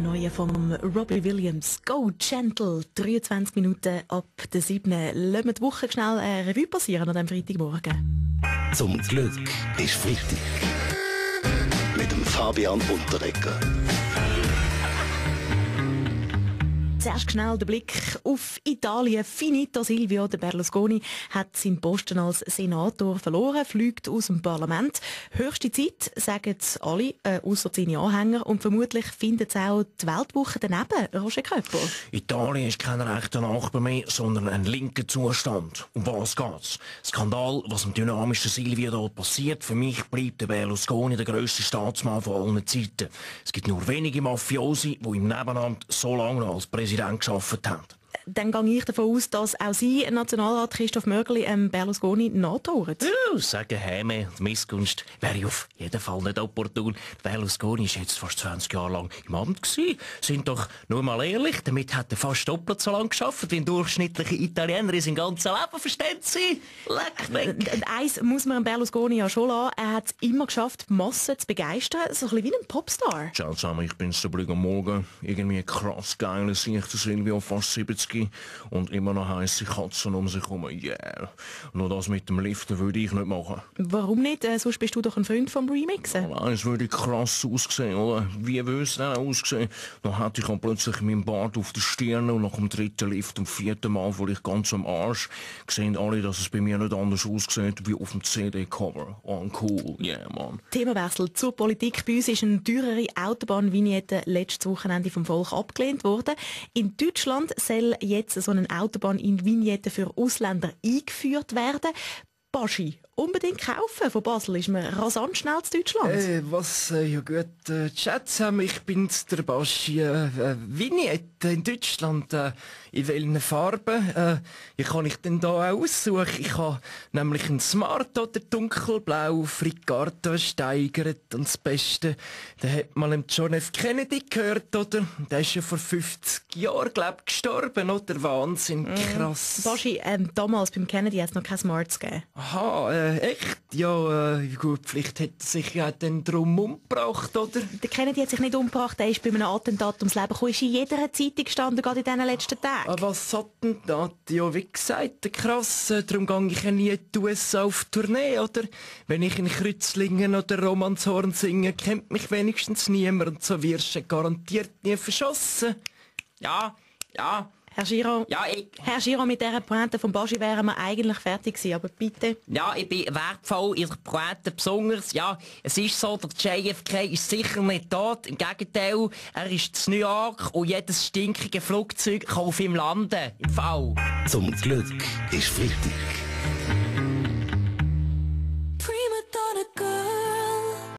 Neue von Robbie Williams. Go Gentle. 23 Minuten ab der 7. Lassen wir die Woche schnell Revue passieren an diesem Freitagmorgen. Zum Glück ist Freitag. Mit dem Fabian Unterreger. Zuerst schnell der Blick auf Italien. Finito Silvio de Berlusconi hat seinen Posten als Senator verloren, fliegt aus dem Parlament. Höchste Zeit, sagen alle, ausser seine Anhänger. Und vermutlich findet es auch die Weltwoche daneben. Roger Köpper. Italien ist kein rechter Nachbar mehr, sondern ein linker Zustand. Um was geht's? Skandal, was dem dynamischen Silvio dort passiert. Für mich bleibt der Berlusconi der grösste Staatsmann von allen Zeiten. Es gibt nur wenige Mafiosi, die im Nebenamt so lange noch als Präsident gearbeitet haben. Dann gehe ich davon aus, dass auch Sie, Nationalrat Christoph Mörgeli, Berlusconi nachtrauern. Sagen Häme und Missgunst wäre auf jeden Fall nicht opportun. Berlusconi ist jetzt fast 20 Jahre lang im Amt gewesen. Sind doch nur mal ehrlich, damit hat er fast doppelt so lange gearbeitet wie ein durchschnittlicher Italiener in seinem ganzen Leben, verstehen Sie? Leck weg! Eins muss man Berlusconi ja schon lassen. Er hat es immer geschafft, Massen zu begeistern. So ein bisschen wie ein Popstar. Ciao zusammen, ich bin's, der Brügger Morgen. Irgendwie krass geil, sehe ich der Silvio fast 70 und immer noch heisse Katzen um sich herum. Yeah. Nur das mit dem Liften würde ich nicht machen. Warum nicht? Sonst bist du doch ein Freund vom Remixen. Nein, es würde krass aussehen, oder? Wie würde es denn aussehen? Dann hätte ich dann plötzlich meinen Bart auf der Stirn und nach dem dritten Lift und vierten Mal vielleicht ganz am Arsch. Sehen alle, dass es bei mir nicht anders aussieht wie auf dem CD-Cover. Oh, cool, yeah, man. Themawechsel zur Politik. Bei uns ist eine teurere Autobahnvignette letztes Wochenende vom Volk abgelehnt worden. In Deutschland soll jetzt so eine Autobahnvignette für Ausländer eingeführt werden. Baschi, unbedingt kaufen. Von Basel ist man rasant schnell zu Deutschland. Ja gut, Chat zusammen, ich bin's, der Baschi. Vignette in Deutschland, in welchen Farben? Wie kann ich denn da auch aussuchen? Ich habe nämlich einen Smart oder dunkelblau, Frigato steigert. Und das Beste, da hat man dem John F. Kennedy gehört, oder? Der ist ja vor 50 Jahren, glaub gestorben, oder? Wahnsinn, krass. Baschi, damals beim Kennedy hat es noch keine Smarts gegeben. Aha, echt? Ja, gut, vielleicht hat er sich ja dann drum umgebracht, oder? Der Kennedy hat sich nicht umgebracht, er ist bei einem Attentat ums Leben gekommen, ist in jeder Zeitung gestanden, gerade in diesen letzten Tagen. Ah, was Attentat? Ja, wie gesagt, krass, darum gehe ich ja nie in die USA auf Tournee, oder? Wenn ich in Kreuzlingen oder Romanshorn singe, kennt mich wenigstens niemand und so wirst du garantiert nie verschossen. Ja. Herr Giro, Ja, Herr Giro, mit dieser Pointe von Baschi wären wir eigentlich fertig gewesen, aber bitte. ja, ich bin wertvoll in der Pointe besonders. Ja, es ist so, der JFK ist sicher nicht tot. Im Gegenteil, er ist in New York und jedes stinkige Flugzeug kann auf ihm landen. Im Fall. Zum Glück ist Freitag.